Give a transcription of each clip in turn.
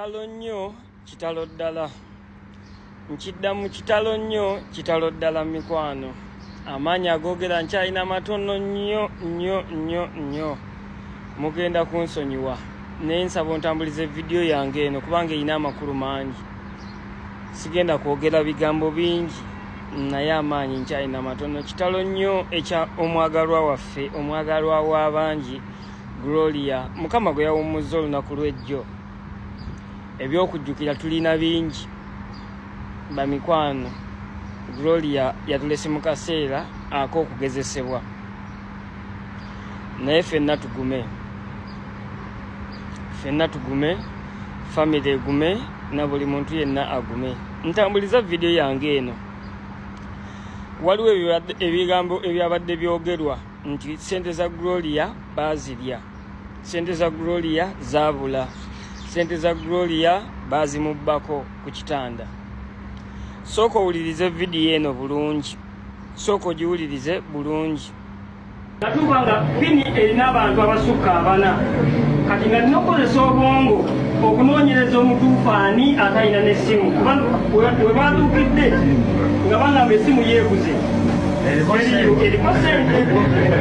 Kitalo nnyo, kitalo ddala. Nkiddamu kitalo nnyo, kitalo ddala mikwano. Amaanyi agoogera nkyalina matono nnyo nnyo nnyo nnyo. Mugenda kunsonyiwa naye nsaba ontambulize vidiyo yange eno kubanga erina amakulu mangi. Sigenda kwogera bigambo bingi naye amaanyi nkyalina matono. Kitalo nnyo ekya omwagalwa waffe, omwagalwa w'abangi Gloria Mukama gwe yawummuzza olunaku lw'ejjo. Eby'okujjukira tulina bingi bamikwano. Gloria yatulese mu kaseera ak'okugezesebwa, naye ffenna tugume, ffenna tugume, famire egume na buli muntu yenna agume. Ntambuliza vidiyo yange eno, waliwo ebigambo ebyabadde byogerwa nti sente za Gloria baazirya, sente za Gloria zaabula, sente za Gloria baazimubbako ku kitanda. Sooka owulirize vidiyo eno bulungi, sooka ogiwulirize bulungi. Natuuka nga pini erina abantu abasukka abana, kati nga nina okukozesa obwongo okunoonyereza omutuufu ani atalina n'essimu, kuba we baatuukidde nga bagamba essimu yeeguze eriko sente.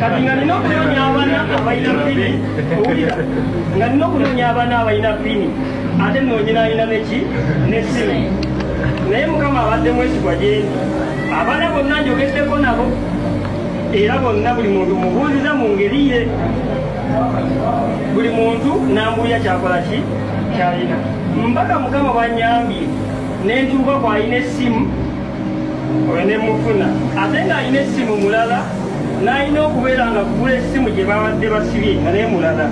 Kati nga nina okunoonya abana abalina pini, owulira, nga nina okunoonya abana abalina pini ate noonye n'alina neki n'essimu. Naye Mukama abadde mwesigwa gyendi, abaana bonna njogeddeko nabo era bonna buli muntu mubuuziza mu ngeri ye, buli muntu nambuulira kyakola ki kyalina, mpaka Mukama bwanyambye nentuuka kwalina essimu oyo nemufuna, ate ng'alina essimu mulala n'alina okubeera nga kugula essimu gye babadde basibye nga naye mulala.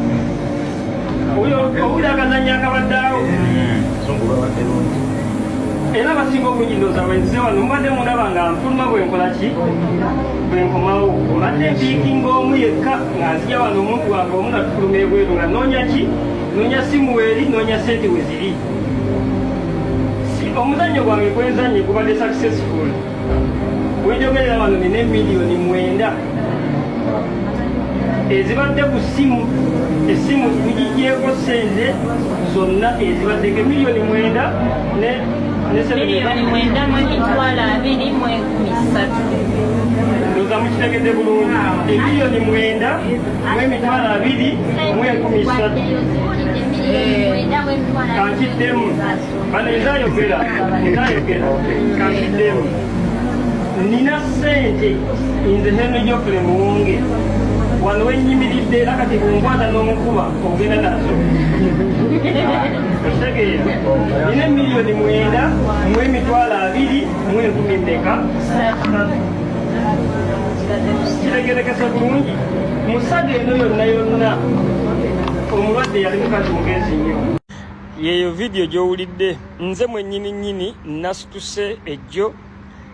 Owulira akazannyo akabadde awo, era abasinga obungi ndowooza bwenzize wano mubadde mundaba nga nfuluma bwe nkola ki bwe nkomawo, mbadde mpiikinga omu yekka nga nzija wano omuntu wange omu nga tufuluma ebweru nga noonya ki, noonya simu weeri, noonya sente we ziri. Omuzannyo gwange gwenzannye gubadde successful. Wenjogerera wano nina emiliyoni 9 ezibadde ku ssimu, essimu mugigyeko sente zonna ezibaddeko emiliyoni 9 ne miliyoni 9 mu 223,000. Ndowooza mukitegedde bulungi, emiliyoni 9 mu 223,000. Kankiddemu bano, nzayogera nzayogera, kankiddemu. Nina sente nze Henry Geoffrey Muwonge wano wenyimiridde, era kati bwonkwata n'omukuba ogenda nazo, okitegeera? Nina emiliyoni 9 mu 220,000 mmeka? Kitegerekese bulungi, musaga eno yonna yonna omulwadde yali mukazi mugezi nnyo. Yeeyo vidiyo gy'owulidde. Nze mwennyini nnyini nasituse ejjo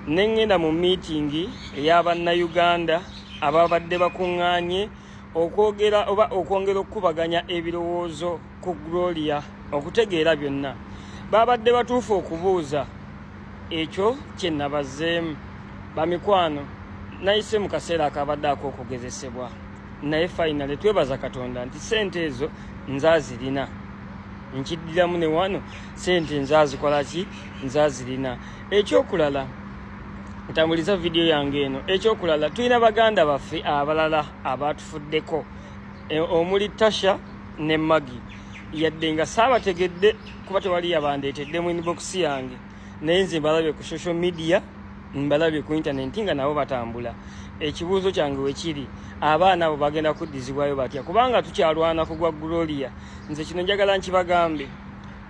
ne ŋŋenda mu miitingi ey'abannayuganda ababadde bakuŋŋaanye okwogera oba okwongera okukubaganya ebirowoozo ku Gloria okutegeera byonna. Babadde batuufu okubuuza ekyo kye nabazzeemu. Bamikwano, nayise mu kaseera akabadde ak'okugezesebwa, naye finally twebaza Katonda nti sente ezo nzazirina. Nkiddiramu ne wano, sente nzazikola ki, nzazirina. Ekyokulala, ntambuliza vidiyo yange eno. Ekyokulala, tulina baganda baffe abalala abatufuddeko, omuli Tasha ne Magi, yadde nga saabategedde kuba tewali yabandeetedde mu inbox yange, naye nze mbalabye ku social media, mbalabye ku intaneti nga nabo batambula. Ekibuuzo kyange wekiri, abaana abo bagenda kuddizibwayo batya? Kubanga tukyalwana kugwa Gloria. Nze kino njagala nkibagambe,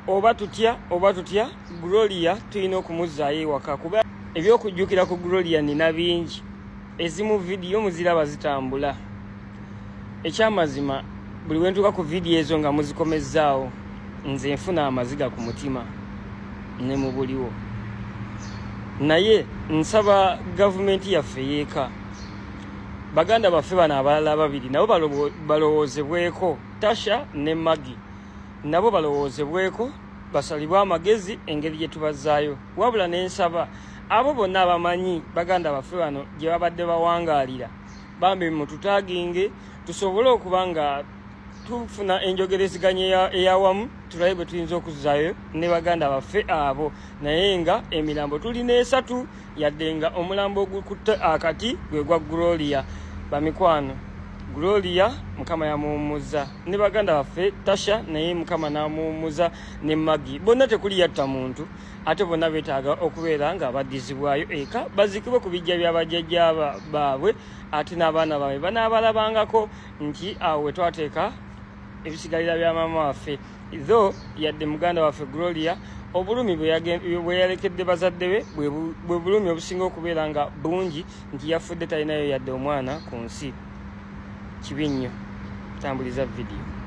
oba tutya oba tutya, Gloria tulina okumuzzaayo ewaka, kuba ebyokujjukira ku Gloria nina bingi. Ezimu vidiyo muziraba zitambula. Ekyamazima, buli wentuuka ku vidiyo ezo nga muzikomezzaawo, nze nfuna amaziga ku mutima ne mu buliwo. Naye nsaba gavumenti yaffe yeeka, baganda baffe bano abalala babiri nabo balowoozebweko, Tasha ne Magi nabo balowoozebweko, basalibwe amagezi engeri gye tubazzaayo. Wabula nensaba abo bonna abamanyi baganda baffe bano gye babadde bawangaalira, bambi mututaginge tusobole okuba nga Tufuna enjogerezeganya eyawamu, tulabe bwe tuyinza okuzzaayo ne baganda baffe abo. Naye nga emirambo tulina esatu, yadde nga omulambo ogukutte akati gwe gwa Gloria. Bamikwano, Gloria Mukama yamuwummuza, ne baganda baffe Tasha naye Mukama n'amuwummuza, ne Maggie. Bonna tekuli yatta muntu, ate bonna beetaaga okubeera nga baddizibwayo eka baziikibwe ku bijja bya bajjajja baabwe, ate n'abaana baabwe banaabalabangako nti awo we twateeka ebisigalira bya maama waffe. Tho yadde muganda waffe Gloria obulumi bwe yalekedde bazadde be bwe bulumi obusinga okubeera nga bungi, nti yafudde talinayo yadde omwana ku nsi. Kibi nnyo. Tambuliza vidiyo.